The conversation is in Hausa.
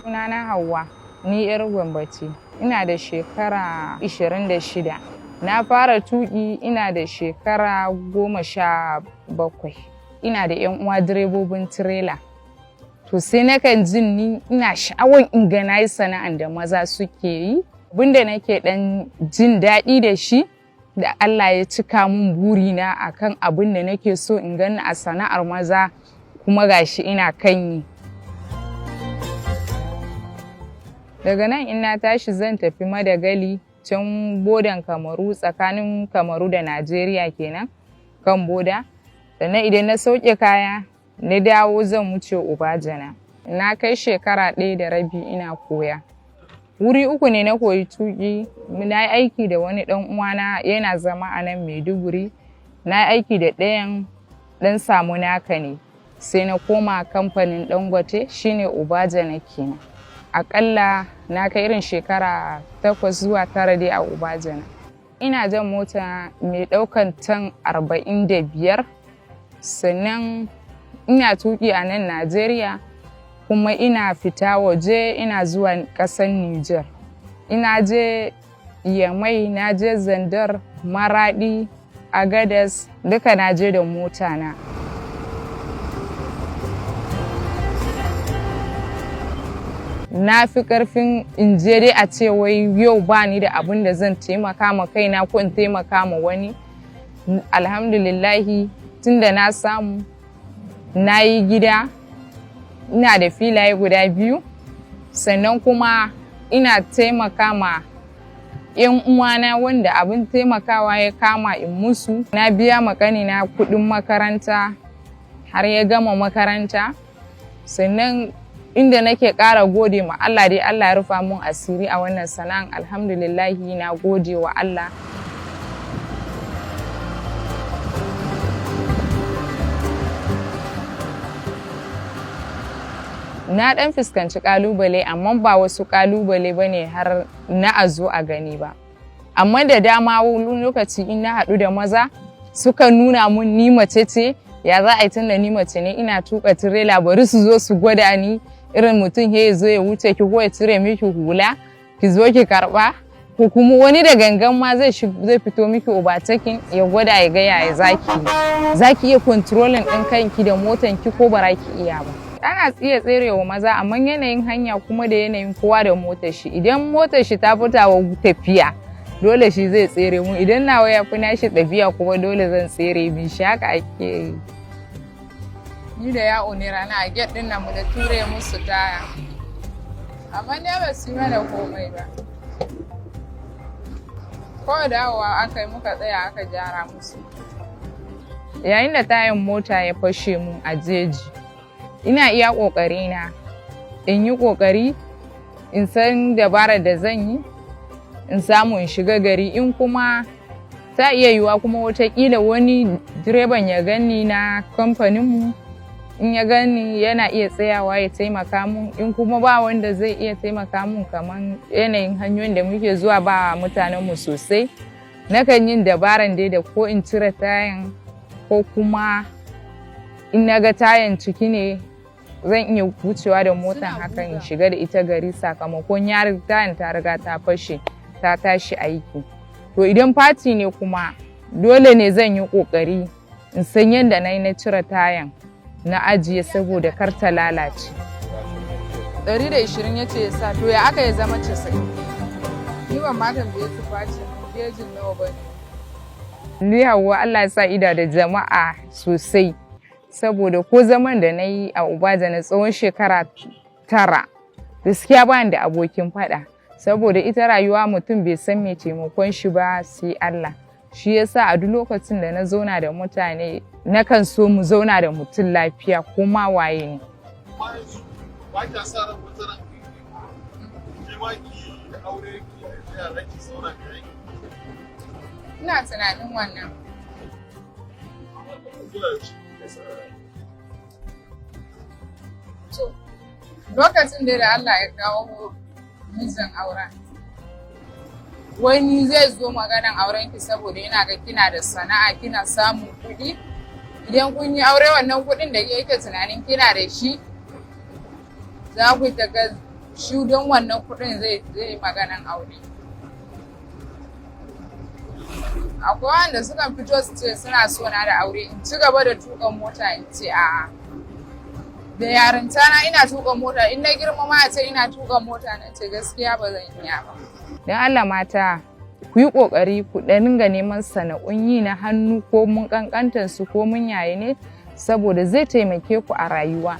Sunana Hauwa, ni 'yar Gombe ce. Ina da shekara 26. Na fara tuƙi ina da shekara 17. Ina da 'yan uwa direbobin tirela. To sai nakan jin ni ina sha'awan in ga nayi sana'an da maza suke yi. Abinda nake ɗan jin daɗi da shi, da Allah ya cika mun burina akan abin da nake so in gani a sana'ar maza, kuma gashi ina kan yi. Daga nan in na tashi zan tafi Madagali, can bodan Kamaru, tsakanin Kamaru da Najeriya kenan, kan boda. Sannan idan na sauke kaya, na dawo zan wuce Obajana. Na kai shekara 1 da rabi ina koya. Wuri uku ne na koyi tuƙi. Na yi aiki da wani ɗan uwana yana zama a nan Maiduguri. Na yi aiki da ɗayan ɗan samu naka ne. Sai na koma kamfanin Dangote, shine Obajana kenan. Aƙalla na kai irin shekara 8 zuwa 9 dai a Obajana. Ina jan mota mai ɗaukan tan 45, sannan ina tuƙi a nan Najeriya, kuma ina fita waje, ina zuwa ƙasar Nijar. Ina je Yamai, na je Zandar, Maraɗi, Agadez, duka na je da mota na. Na fi ƙarfin in je dai a ce wai yau ba ni da abin da zan taimaka ma kaina ko in taimaka ma wani. Alhamdulillahi, tunda na samu na yi gida, ina da filaye guda biyu, sannan kuma ina taimaka ma 'yan uwana wanda abin taimakawa ya kama in musu. Na biya ma ƙanina kuɗin makaranta har ya gama makaranta. Sannan inda nake ƙara gode ma Allah dai, Allah ya rufa mun asiri a wannan sana'an, alhamdulillahi, na gode wa Allah. Na ɗan fuskanci ƙalubale, amma ba wasu ƙalubale ba ne har na a zo a gani ba. Amma da dama wani lokaci in na haɗu da maza, suka nuna mun ni mace ce, ya za a yi tunda ni mace ne ina tuƙa tirela, bari su zo su gwada ni. Irin mutum ya zo ya wuce ki ko ya cire miki hula, ki zo ki karɓa, ko kuma wani da gangan ma zai fito miki overtaking ya gwada ya ga yaya zaki. Zaki iya controlling ɗin kanki da motan ki ko bara ki iya ba. Ana iya tserewa maza, amma yanayin hanya kuma da yanayin kowa da motar shi. Idan motar shi ta fita wa tafiya, dole shi zai tsere mu. Idan nawa ya fi nashi tafiya kuma, dole zan tsere mi shi. Haka ake yi. Ni da ya'o ne rana a gate ɗin nan mu da ture musu taya. Amma ne ba su yi mana komai ba. Kawai dawowa aka yi muka tsaya aka gyara musu. Yayin da tayan mota ya fashe mun a jeji, ina iya ƙoƙari na in yi ƙoƙari in san dabarar da zan yi in samu in shiga gari. In kuma ta iya yiwuwa kuma watakila wani direban ya gani na kamfaninmu, in ya gani yana iya tsayawa ya taimaka mun. In kuma ba wanda zai iya taimaka mun, kamar yanayin hanyoyin da muke zuwa ba mutanenmu sosai, nakan yin dabaran dai da ko in cire tayan, ko kuma in na ga tayan ciki ne zan iya wucewa da motan hakan in shiga da ita gari, sakamakon ya tayan ta riga ta fashe, ta tashi aiki. To idan faci ne kuma, dole ne zan yi ƙoƙari in san yadda na yi na cire tayan na ajiye saboda kar ta lalace. 120 ya ce ya sa, to ya aka ya zama 90? Ni ban ma tambaye su facin gejin nawa ba ne. Ni Hauwa, Allah ya sa ida da jama'a sosai, saboda ko zaman da na yi a Ubaja na tsawon shekara 9, gaskiya ba da abokin faɗa, saboda ita rayuwa mutum bai san mai taimakon shi ba sai Allah. Shi yasa a duk lokacin da na zauna da mutane, nakan so mu zauna da mutum lafiya, ko ma waye ne. Ba kya sa ran wata ran ki ma ki aure, ki yara, ki zauna da yanki? Ina tunanin wannan. Zuwa yaushe kike sa ran? To, lokacin da Allah ya kawo mijin auren, wani zai zo maganan auren ki saboda yana ga kina da sana'a, kina samun kuɗi. Idan kun yi aure, wannan kuɗin da yake tunanin kina da shi, za ku ta ga Shi don wannan kuɗin zai yi maganan aure. Akwai wanda sukan fito su ce suna so na da aure, in ci gaba da tuƙa mota, in ce a'a. Da yarinta na ina tuƙa mota, in na girma ma a ce ina tuƙa mota, na ce gaskiya ba zan iya ba. Don Allah mata, ku yi ƙoƙari ku ɗan dinga neman sana'un yi na hannu, ko mun ƙanƙantar su ko mun yaye ne, saboda zai taimake ku a rayuwa.